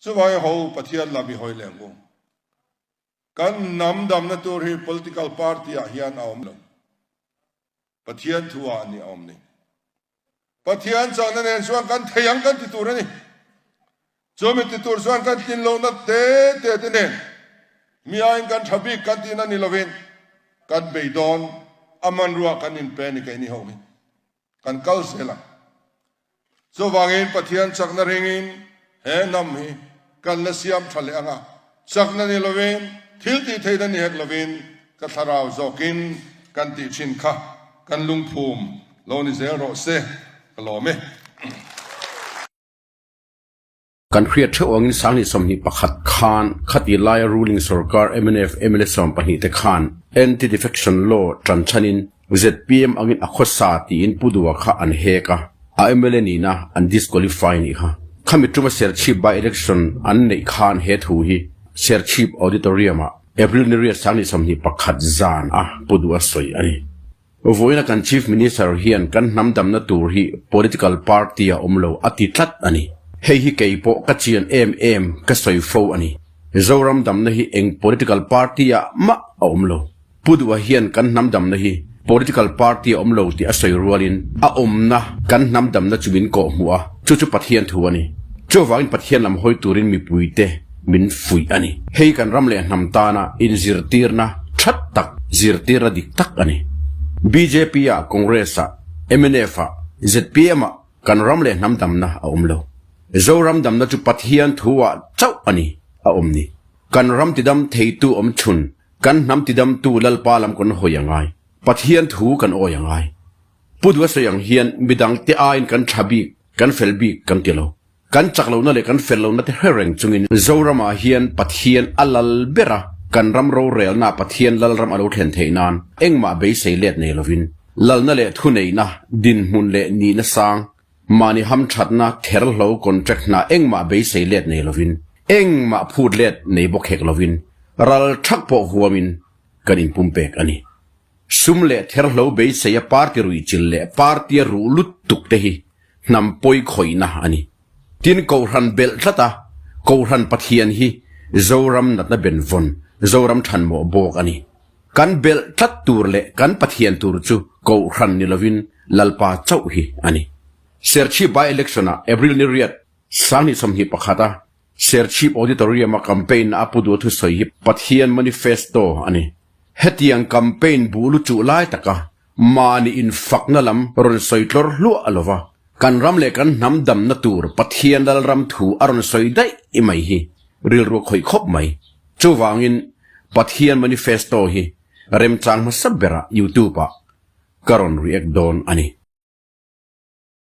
Chuvangin ho Pathian lam i hawi leh ang u. Kan hnam damna tur hi political party ah hian a awm lo. Pathian thu ah a ni a awm ni. Pathian chakna nen chuan kan thei ang kan ti tur a ni. Chumi ti tur chuan kan tlin lohna te te te nen mi aiin kan tha bik kan tihna ni lovin kan beidawn a hmanrua kan inpe a ni keini ho hi. Kan kal zel ang. Chuvangin Pathian chakna ringin he hnam hi kan la siam tha leh ang a, chakna ni lovin, thil tih theihna ni hek lovin ka thlarau zawkin kan tih thin kha kan lungphum lo ni zel rawh se, ka lawm e. Kan hriat theuh angin 2021 khan khati laia ruling sorkar mnf mla 12 te khan Anti-Defection Law tan chhanin zpm angin a khawsa tiin Pu Dua kha an hek a, a mla nihna an disqualify nih kha. Khami tuma Serchhip by-election an neih khan he thu hi Serchhip Auditorium-ah April ni riat 2021 zan a Pu Dua sawi a ni. Vawiina kan Chief Minister hian kan hnam damna tur hi political party a awm lo a ti tlat a ni. Hei hi kei pawh ka chian em em ka sawi fo a ni. Zoram damna hi eng political party ah mah a awm lo. Pu Duha hian kan hnam damna hi political party a awm lo tih a sawi rualin a awmna kan hnam damna chu min kawh hmuh a, chu chu Pathian thu a ni. Chuvangin Pathian lam hawi turin mipuite min fuih a ni. Hei kan ram leh hnam tana inzirtirna that tak, zirtirna dik tak a ni. BJP-ah, Congress-ah, MNF-ah, ZPM-ah kan ram leh hnam damna a awm lo. Zoram damna chu Pathian thu-ah chauh a ni a awm ni. Kan ram tidam theitu awm chhun, kan hnam tidamtu Lalpa lam kan hawi a ngai. Pathian thu kan awi a ngai. Pu Duha sawi ang hian midangte aiin kan tha bik, kan fel bik kan ti lo. Kan chak lohna leh kan fel lohna te hre reng chungin Zoramah hian Pathian a lal ber a, kan ram rorelnaah Pathian lalram a lo thlen theih nan engmah beisei let nei lovin lalna leh thuneihna, dinhmun leh nihna sang, mahni hamthatna, therhlo, contract hna engmah beisei let nei lovin, engmah phut let nei bawk hek lovin ral thak pawh huamin kan inpumpek a ni. Sum leh therhlo beiseia party ruihchilh leh party-a ruh lutuk te hi hnam pawi khawihna a ni. Tin, Kohhran belh tlat a, Kohhran Pathian hi Zoram natna benvawn, Zoram thanmawh bawk a ni. Kan belh tlat tur leh kan Pathian tur chu Kohhran ni lovin Lalpa chauh hi a ni. Serchhip by-election-ah April ni riat 2021 a Serchhip Auditorium-a campaign a pu duh thusawi hi Pathian manifesto a ni. Hetiang campaign bu luchuh lai taka mahni infakna lam rawn sawi tlawr hluah a lova, kan ram leh kan hnam damna tur Pathian lalram thu a rawn sawi daih i mai hi rilru a khawih khawp mai. Chuvangin Pathian manifesto hi remchang hmasa berah YouTube-ah ka rawn react dawn a ni.